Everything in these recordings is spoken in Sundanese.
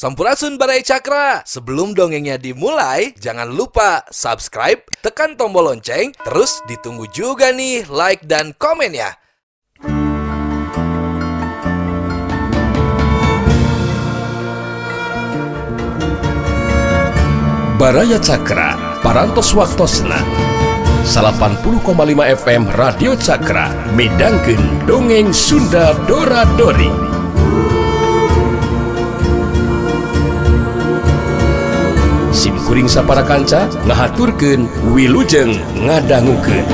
Sampurasun Baraya Cakra. Sebelum dongengnya dimulai, jangan lupa subscribe, tekan tombol lonceng, terus ditunggu juga nih like dan komennya. Baraya Cakra, Parantos Waktosna 80,5 FM Radio Cakra midangkeun dongeng Sunda Dora Dori. Sim kuring sapara kanca ngahaturkeun wilujeng ngadangukeun.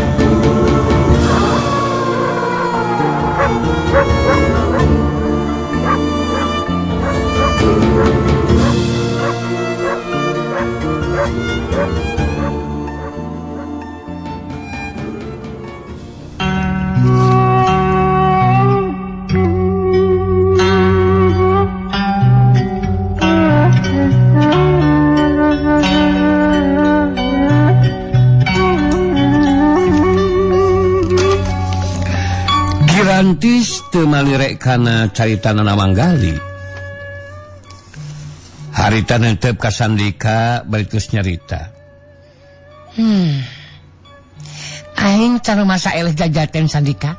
Girantis teu malirek kana caritana Manggali. Harita netep ka Sandika bari geus nyarita. Aing can masa eleh jajaten Sandika.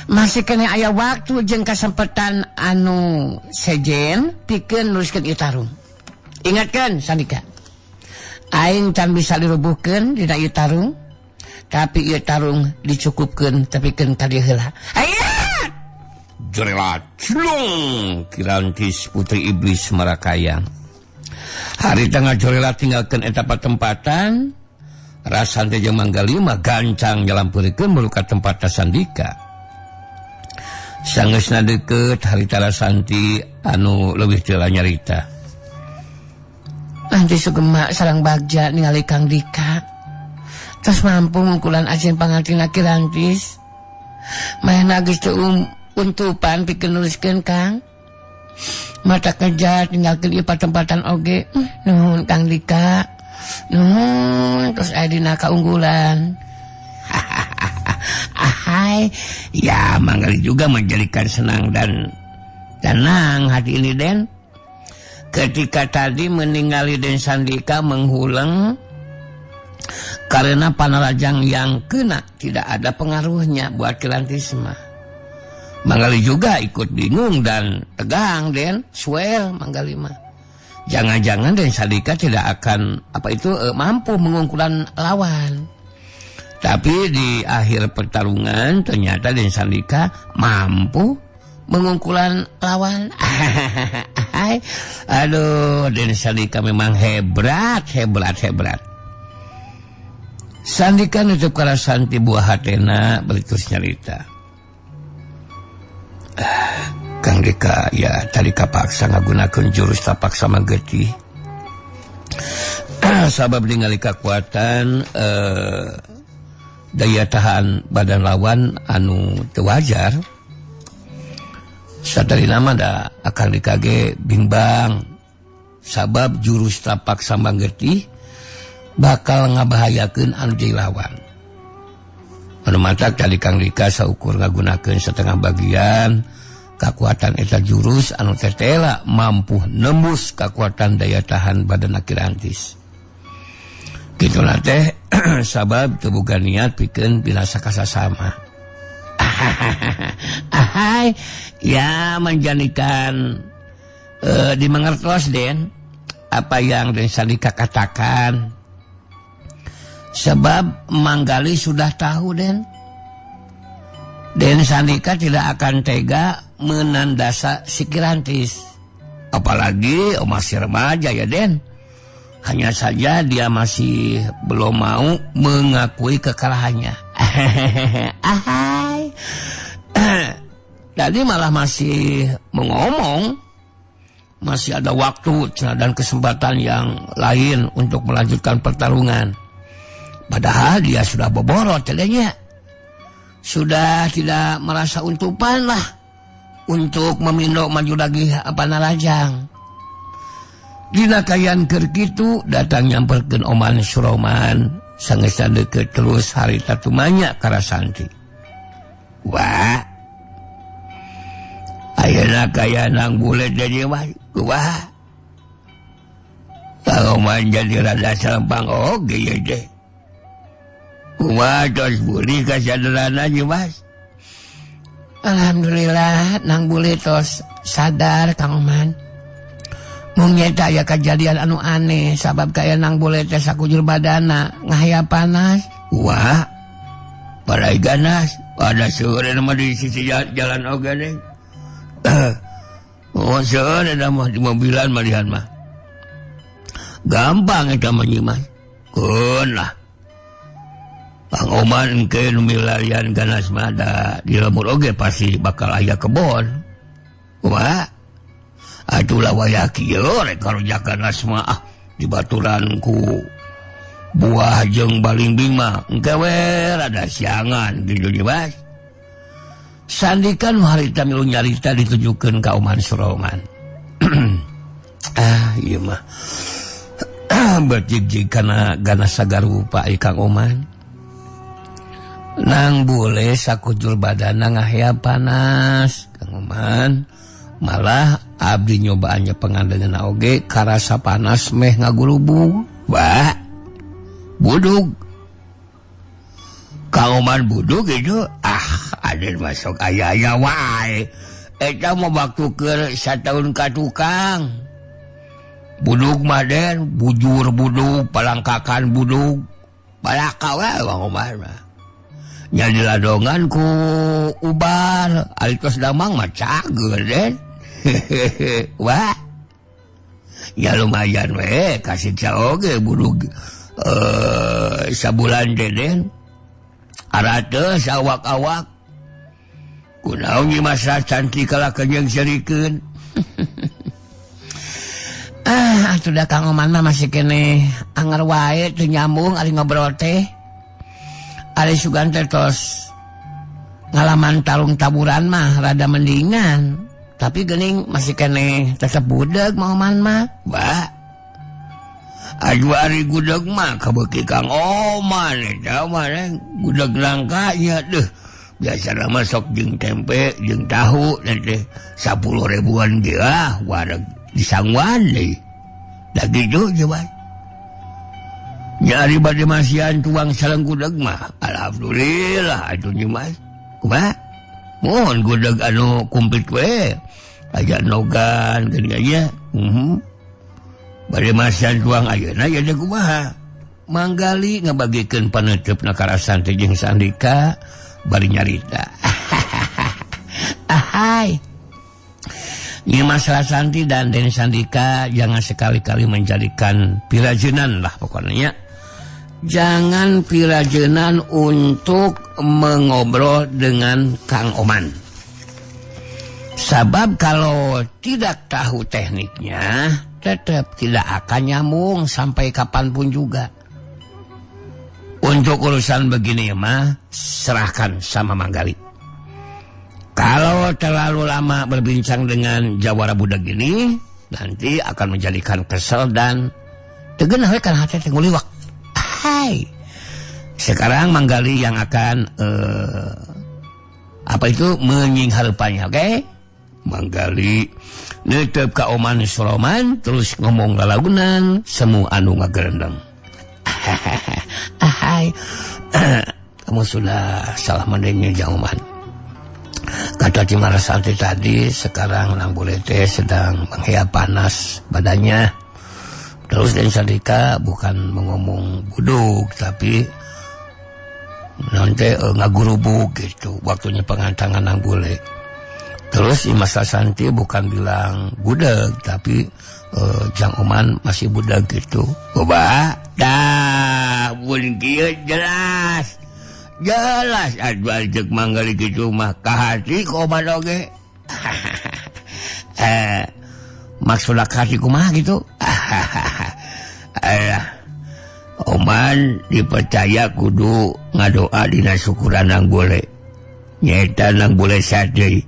Masih kene aya waktu jeung kasempetan anu sejen pikeun nuruskeun ieu tarung. Ingatkeun Sandika. Aing can bisa dirubuhkeun dina ieu tarung. Tapi ieu tarung dicukupkeun tepikeun ka dieu heula. Aya! Jerela celung Kirantis putri iblis Marakayang. Harita ngajorela tinggalkeun eta patempatan, Rasanti jeung Manggali mah gancang nyalampeurkeun meluka ka tempat Sandika. Sangeusna deukeut harita Rasanti anu leuwih teu nyarita. Nanti sugema sareng bagja ningali Kang Dika. Terus mampu ngungkulan ajen pangantina Kirantis. Mahna geus teu untupan pikeun nuliskeun Kang. Mata kerja tinggalkeun ieu patempatan oge. Nuhun Kang Dika. Nuhun terus aya dina kaunggulan. Ahai, ya Manggali juga menjadikan senang dan tenang hati ini Den. Ketika tadi meningali Den Sandika menghuleng karena panarajang yang kena tidak ada pengaruhnya buat Kirantis mah. Manggali juga ikut bingung dan tegang Den, swel Manggali mah. Jangan-jangan Den Sandika tidak akan mampu mengungkulan lawan. Tapi di akhir pertarungan ternyata Den Sandika mampu mengungkulan lawan. Aduh, Den Sandika memang hebat, hebat, hebat. Sandika nutup Karasanti buah hatena beritus nyarita. Kang Dika ya tadi kapaksa ngagunakeun jurus tapak sama getih. Sabab ningali kekuatan daya tahan badan lawan anu teu wajar. Satarina mah da akang Dika ge bimbang. Sabab jurus tapak sama getih bakal ngabahayakeun anu jadi lawan. Anu matak tadi Kang Dika saukur ngagunakeun setengah bagian kakuatan eta jurus anu tetela mampu nembus kakuatan daya tahan badan Kirantis. Kituna teh sabab teu boga niat pikeun binasa kasasama. Ahai, ya menjadikan dimengertos Den apa yang Den Sandika katakan. Sebab Manggali sudah tahu Den. Den Sandika tidak akan tega menandasa si Kirantis. Apalagi masih remaja ya Den. Hanya saja dia masih belum mau mengakui kekalahannya. Ahai. Tadi malah masih mengomong. Masih ada waktu dan kesempatan yang lain untuk melanjutkan pertarungan. Padahal dia sudah boborot telenya. Sudah tidak merasa untupan lah untuk memindok maju lagi apa narajang. Dina kayan keur kitu datang nyamperkeun Oman Suroman sangeusna deukeut terus harita tumanya Karasanti. Wah. Ayeuna kaya nang bule jadi mah kumaha Kang Oman jadi rada salempang oge ye teh kumaha tos pulih kasadaranna Nyimas. Alhamdulillah nang bule tos sadar Kang Oman. Mung nyeta aya kajadian anu aneh sabab kaya nang bule teh sakujur badana ngahaya panas. Wah, parai ganas ada seueur mah di sisi jalan oge deh. Oh seueur eta mah di mobilan malihan mah. Gampang eta mah Nyimas. Keun lah. Kang Oman engke nu milarian ganas mah da di lembur oge pasti bakal aya kebon. Kumaha? Atuh lah wayah kieu rek karuja ganas mah ah dibaturan ku buah jeung balingbing mah engke we rada siangan gitu Nyimas. Sandika nu harita milu nyarita ditujukeun ka Oman Suroman. Ah ieu mah berjig-jig kana ganas sagarupa ieu Kang Oman. Nang bule sakujur badana ngahaya panas Kang Oman. Malah abdi nyobaannya pengandengeuna oge karasa panas meh ngagurubung. Wah, budug. Kang Oman budug itu ah aden masuk aya-aya wae. Eta mah waktu keur sataun ka tukang. Budug mah den, bujur budug, palangkakan budug. Balaka wae Kang Oman mah. Nya diladongan ku ubar, ari tos damang mah cager den. Wah. Ya lumayan we kasih oge budug sabulan teh den. Arateus awak-awak. Kunaon Nyimas cantik kalah kenyang serikeun. Ah, atuh da Kang Oman mah masih keneh anger wae teu nyambung ari ngobrol teh. Ari sugan teh tos ngalaman tarung taburan mah rada mendingan. Tapi geuning masih keneh tetep budeg Mang Oman mah. Wah. Aduh ari gudeg mah kabeuki Kang Oman eta mah gudeg nangka nya deuh. Biasana mah sok jeung tempe jeung tahu teh 10 ribuan ge ah wareg disangwan deui. Da kitu coba. Nya ari bade masihan tuang sareng gudeg mah alhamdulillah atuh Nyimas. Kumaha? Mohon gudeg anu kumplit we. Aya nogan geuning nya. Bade masihan tuang ayeuna ya teh kumaha? Manggali ngabagikeun paneuteup na karasan teh jeung Sandika bari nyarita. Ahai. Nyimas Rasanti dan Den Sandika jangan sekali-kali menjadikan pirajenan lah pokoknya. Jangan pirajenan untuk mengobrol dengan Kang Oman. Sebab kalau tidak tahu tekniknya, tetap tidak akan nyambung sampai kapanpun juga. Untuk urusan begini mah, serahkan sama Manggali. Kalau terlalu lama berbincang dengan jawara budak ini, nanti akan menjadikan kesel dan tegenah we kana hati teh nguliwak. Hai. Sekarang Manggali yang akan apa itu menyinghareupannya, oke? Okay? Manggali netep ka Oman Soloman terus ngomong lalagunan semu anu ngagerendeng. Hai. Kamu sudah salah mendengnya Jang Oman. Kata Cimara Santi tadi, sekarang Nang Bulete sedang menghea panas badannya. Terus Den Sandika bukan mengomong buduk, tapi nanti ngagurubuk gitu. Waktunya pengantangan Nang Bule. Terus Imas Santi bukan bilang gudeg, tapi Jang Oman masih budak gitu. Coba, dah, pun kieu jelas. Jelas aduh cek Manggali kitu mah ka hati ku Oman oge. Maksudna ka hati kumaha gitu? Alah, Oman dipercaya kudu ngadoa dina syukuran Nang Bule. Nyaeta Nang Bule sate.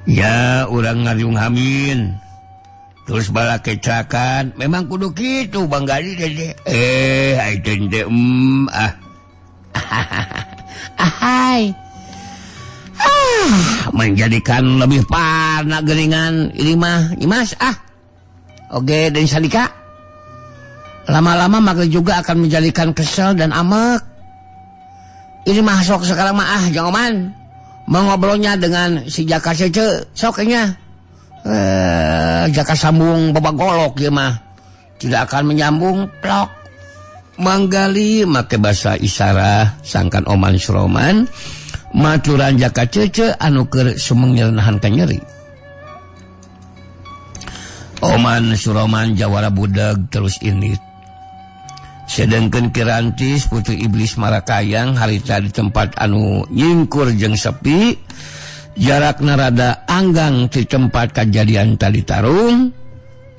Ya urang ngariung hamin. Terus bala kecelakaan, memang kudu kitu Bang Gali teh. Ai teh ah. Ahai. Menjadikan lebih parna geuningan ini mah Imas ah. Oke, dan Sandika lama-lama maka juga akan menjadikan kesel dan amek. Ini mah sok sekarang mah ah Jang Oman mengobrolnya dengan si Jaka Cece soknya. Jaka sambung babagolok ieu mah tidak akan menyambung plok. Manggali make bahasa isarah sangkan Oman Suroman maturan Jaka Cece anu keur sumengil nahan ka nyeri. Oman Suroman jawara budag terus init. Sedengkeun Kirantis putri iblis Marakayang harita di tempat anu nyingkur jeung sepi, jarakna rada anggang di tempat kajadian tadi tarung,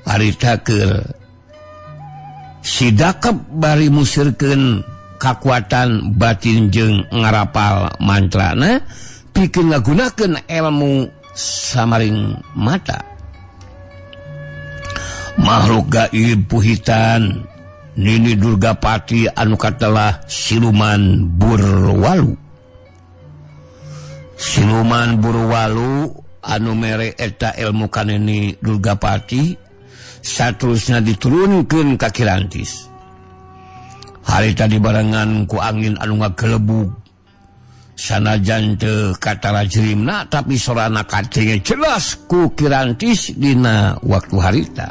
harita keur sidakep bari musirkeun kakuatan batin jeung ngarapal mantrana pikeun ngagunakeun ilmu samaring mata. Makhluk gaib puhitan Nini Durgapati anu katelah siluman Burwalu. Siluman Burwalu anu mere eta ilmu ka Nini Durgapati saterusna diturunkeun ka Kirantis. Harita dibarengan ku angin anu ngagelebug. Sanajan teu katara jerimna tapi sorana katenge jelas ku Kirantis dina waktu harita.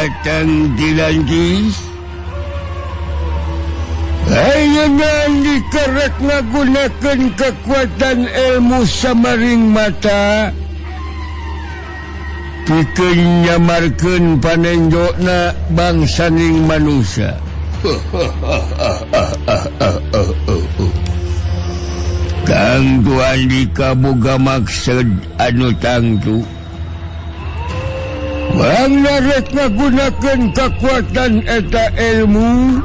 Datang Kirantis. Ayeuna dikerek ngagunakeun kekuatan ilmu samaring mata pikeun nyamarkeun panenjona bangsaning manusia. Kang Andika boga maksud anu tangtu. Bangna rek ngagunakeun kakuatan eta ilmu.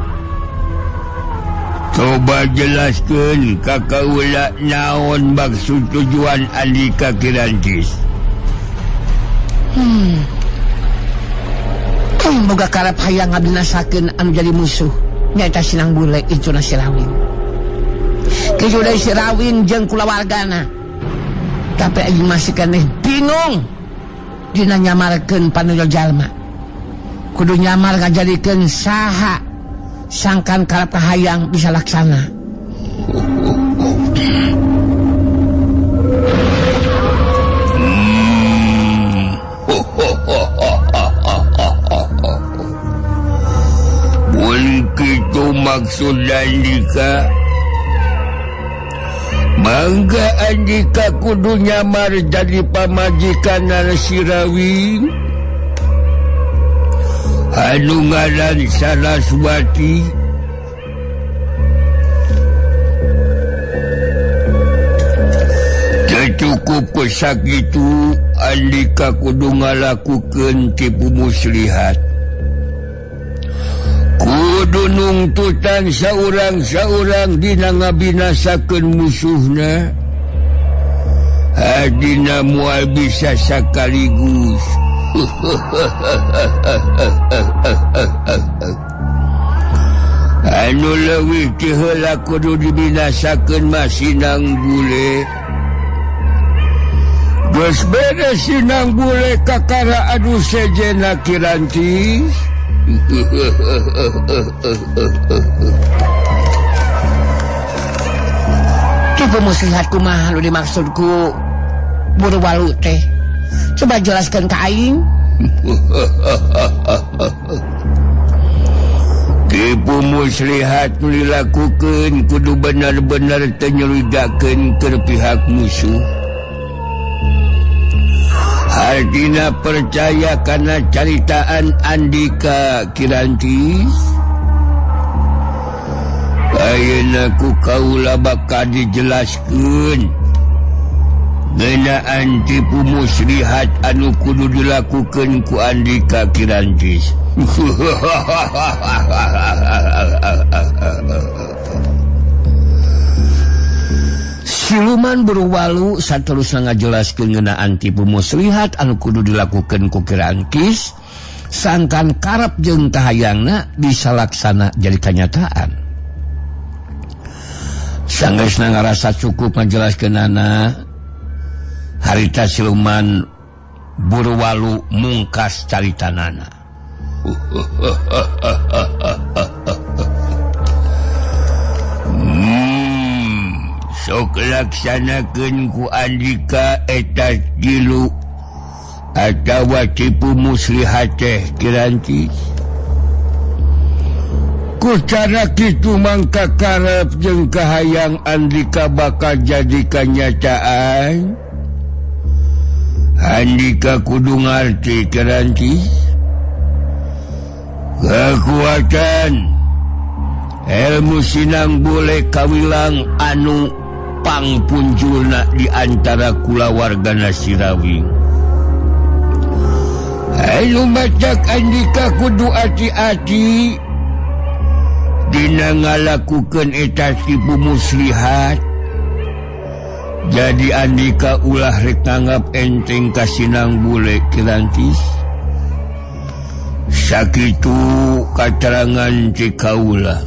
Coba jelaskeun ka kaula naon maksud tujuan Andika Kirantis. Aing boga karep hayang ngabinasakeun anu jadi musuh nyaeta Sinang Bule incuna Sirawin. Kitu deui Sirawin jeung kulawargana. Tapi aing masih keneh bingung dina nyamarkeun panujo jalma. Kudu nyamar ngajadikeun saha sangkan karep kahayang bisa laksana. Mun kitu maksud Andika, mangga Andika kudu nyamar jadi pamajikan Sirawin anu ngaran Saraswati. Teu cukup ku sakitu, Andika kudu ngalakukeun tipu muslihat. Kudu nungtutan saurang-saurang dina ngabinasakeun musuhna. Hadina moal bisa sakaligus. Anu leuwih ti heula kudu dibinasakeun mah Sinang Bule. Geus beres Sinang Bule kakara anu sejena Kirantis. Tipu muslihat kumaha nu dimaksudku Burwalu teh? Coba jelaskan ka aing. Tipu muslihat nu dilakukeun kudu bener-bener teu nyurigakeun keur pihak musuh. Artina percaya karena caritaan Andika Kirantis. Ayeuna ku kaula bakal dijelaskeun ngeunaan tipu muslihat anu kudu dilakukeun ku Andika Kirantis. Siluman Burwalu saterusna ngajelaskeun ngeunaan tipu muslihat anu kudu dilakukeun ku Kirantis sangkan karep jeung kahayangna bisa laksana jadi kanyataan. Sanggeusna ngarasa cukup ngajelaskeunana, harita siluman Burwalu mungkas caritanana. Sok laksanakeun ku Andika eta tilu atawa tipu muslihat teh Kirantis. Ku cara kitu mangka karep jeung kahayang Andika bakal jadi kanyataan. Andika kudu ngarti Kirantis. Kekuatan ilmu sinang bule kawilang anu pangpunjulna di antara kulawargana Sirawing. Ayo macak Andika kudu ati-ati dina ngalakukeun eta tipu muslihat. Jadi Andika ulah rek nganggap enteng ka sinang bule Kirantis. Sakitu katerangan ti kaula.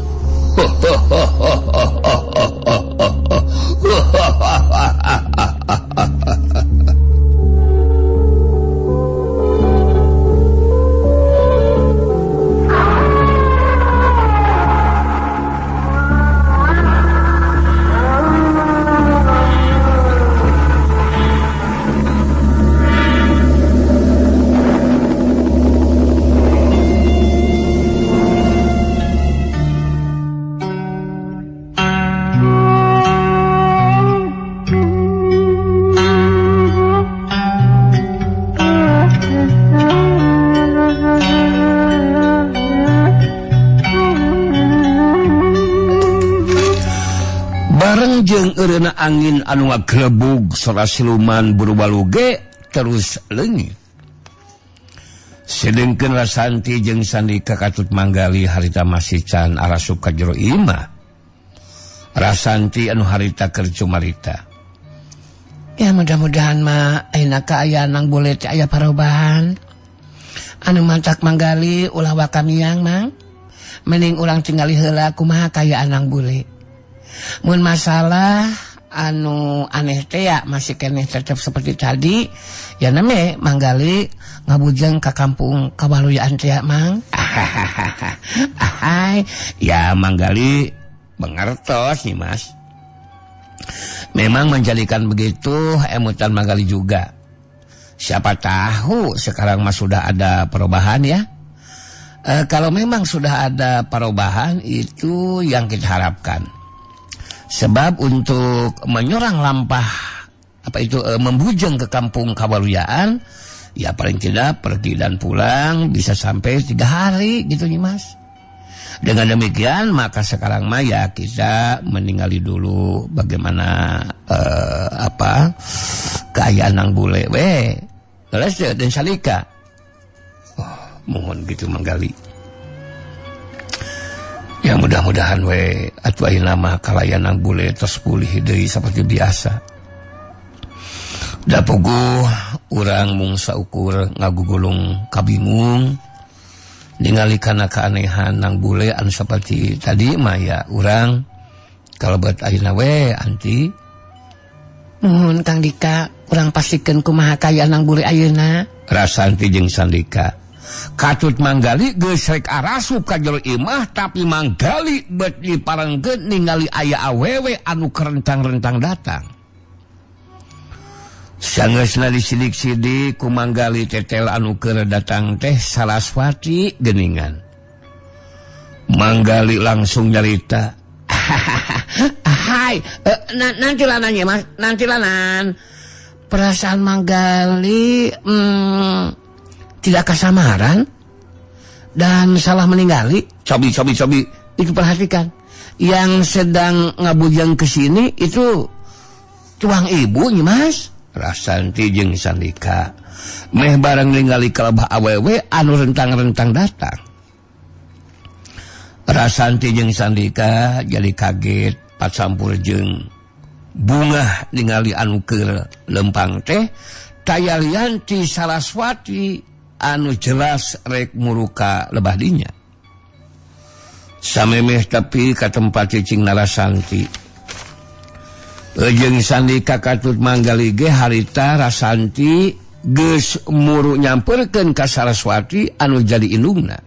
Jeung eureuna angin anu ngagelebug sora siluman Burwalu ge terus leungit. Sedengkeun Rasanti jeung Sandika katut manggali harita masih can arasup ka jero imah. Rasanti anu harita keur cumarita. Ya mudah-mudahan mah ayeuna kaayaan nang bule teh aya parobahan. Anu mantak manggali ulah wakamiang mang. Mending urang tingali heula kumaha kaayaan nang bule. Mun masalah anu aneh teh ya masih keneh tetep seperti tadi ya name manggali ngabujeng ka kampung Kawaluyaan teh ya mang. Ahai ya manggali mengertos nih Mas. Memang menjadikan begitu emutan manggali juga. Siapa tahu sekarang mas sudah ada perubahan ya. Kalau memang sudah ada perubahan itu yang kita harapkan. Sebab untuk menyerang lampah apa itu membujeng ke kampung Kawaluyaan ya paling tidak pergi dan pulang bisa sampai 3 hari gitu nih Mas. Dengan demikian maka sekarang mah ya kita meninggali dulu bagaimana keayaan nang bule we. Geus dan Salika. Oh, mohon gitu manggali. Ya mudah-mudahan we atuh ayeuna mah kalayan nang bule tos pulih deui saperti biasa. Da puguh urang mung saukur ngagugulung kabingung ningali kana keanehan nang bule anu saperti tadi mah ya urang kalebet ayeuna we anti. Nuhun Kang Dika, urang pastikeun kumaha kaayaan nang bule ayeuna. Rasanti jeung Sandika katut manggali geus rek arasup ka jero imah tapi manggali bet diparengkeun ningali aya awewe anu kerentang-rentang datang. Sangeusna disidik-sidik ku manggali tetel anu keur datang teh Saraswati geuningan. Manggali langsung nyarita. Hai, nanti lananya Mas, nanti lanan. Perasaan manggali tidak kasamaran dan salah meninggali. Cobi cobi cobi itu perhatikan. Yang sedang ngabujang ke sini itu tuang ibu Nyi Mas. Rasanti jeung Sandika meh bareng ningali kalebah awewe anu rentang-rentang datang. Rasanti jeung Sandika jadi kaget pacampur jeung bungah ningali anu keur lempang teh tayalian ti Saraswati anu jelas rek muruka lebah dinya. Samemeh tapi ka tempat cicing Narasanti. Jeung Sandika katut manggali ge harita Rasanti geus muru nyamperkeun ka Saraswati anu jadi indungna.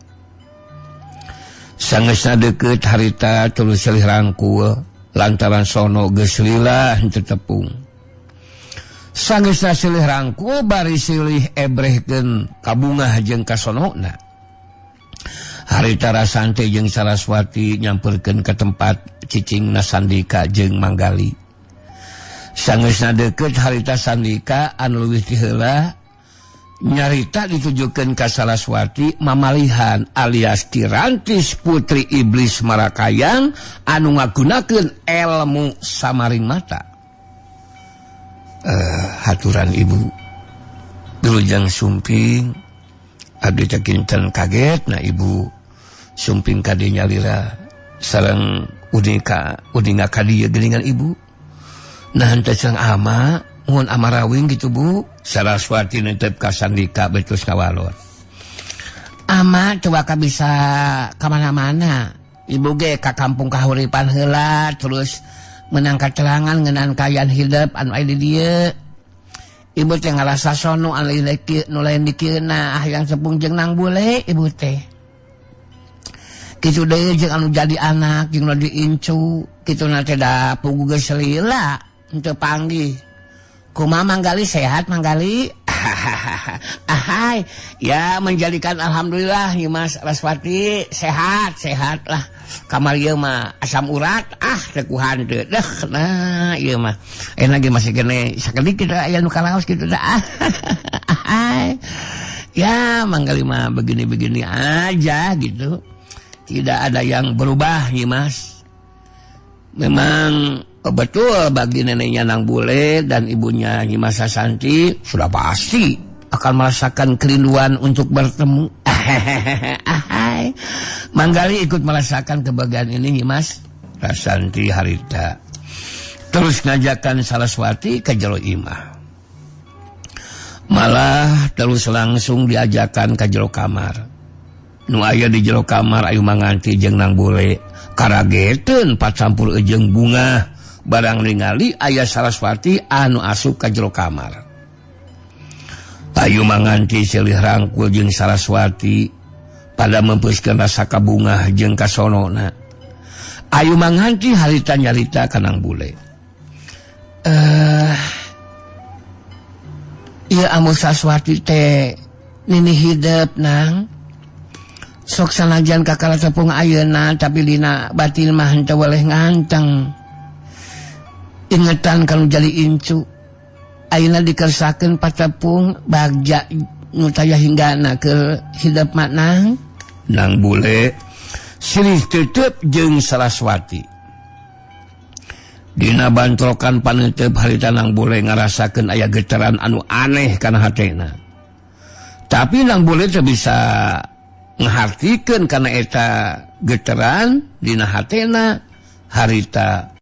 Sangeusna deukeut harita tuluy silih rangkul lantaran sono geus lila henteu tepung. Sangeusna silih rangkul bari silih ebrehkeun kabungah jeung kasonona. Harita Rasanti jeung Saraswati nyamperkeun ka tempat cicingna Sandika jeung Manggali. Sangeusna deukeut harita Sandika anu leuwih ti heula nyarita ditujukeun ka Saraswati mamalihan alias Tirantis putri iblis Marakayang anu ngagunakeun ilmu samaring mata. Haturan ibu wilujeng sumping abdi teh kinten kaget na ibu sumping ka dieu nyalira sareng uninga ka dieu geuningan ibu. Nah henteu sareng ama mun amarawing gitu bu. Saraswati nitip ka Sandika betus ngawalor. Ama teu baka bisa ka mana-mana. Ibu ge ka kampung kahuripan heula terus menang katerangan ngeunaan kaayaan hidup anu aya di dieu. Ibu teh ngarasa sono anu lain dikieuna hayang sepung jeung nang bule ibu teh. Kitu deui jeung anu jadi anak jeung nu diincu kituna teh da pugu geus lila henteu panggih. Kumaha Manggali sehat Manggali? Ahai, ya menjadikan alhamdulillah Nyi Mas Raswati sehat, sehat lah. Kamar ieu mah asam urat ah teu kuhan teu. Deuh nah ieu mah. Enak ge masih kene sakedik kitu aya nu kalaos kitu dah. Ahai. Ya Manggali mah begini-begini aja gitu. Tidak ada yang berubah Nyi Mas. Memang betul bagi neneknya Nang Bule dan ibunya Nyi Mas Santi sudah pasti akan merasakan kerinduan untuk bertemu. Manggali ikut merasakan kebahagiaan ini Nyi Mas Rasanti harita. Terus ngajakan Saraswati ke jero imah. Malah terus langsung diajakan ke jero kamar. Nu aya di jero kamar ayu manganti jeung Nang Bule karageteun pacampur jeung bunga. Barang ningali aya Saraswati anu asup ka jero kamar. Ayu manganti silih rangkul jeung Saraswati pada mempeuskeun rasa kabungah jeung kasonona. Ayu manganti harita nyarita ka Nang Bule. Ieu amun Saraswati teh nini hidep nang. Sok sanajan kakala tepung ayeuna tapi dina batin mah henteu weleh nganteng. Ingetan kalau jadi incu ayeuna dikersakeun patepung bagja nu taya hinggana ke hidup maknang. Nang Bule silih tetep jeung Saraswati. Dina bantrokan panetep harita Nang Bule ngarasakeun aya getaran anu aneh kana hatena. Tapi Nang Bule teu bisa ngahartikeun kana eta getaran dina hatena harita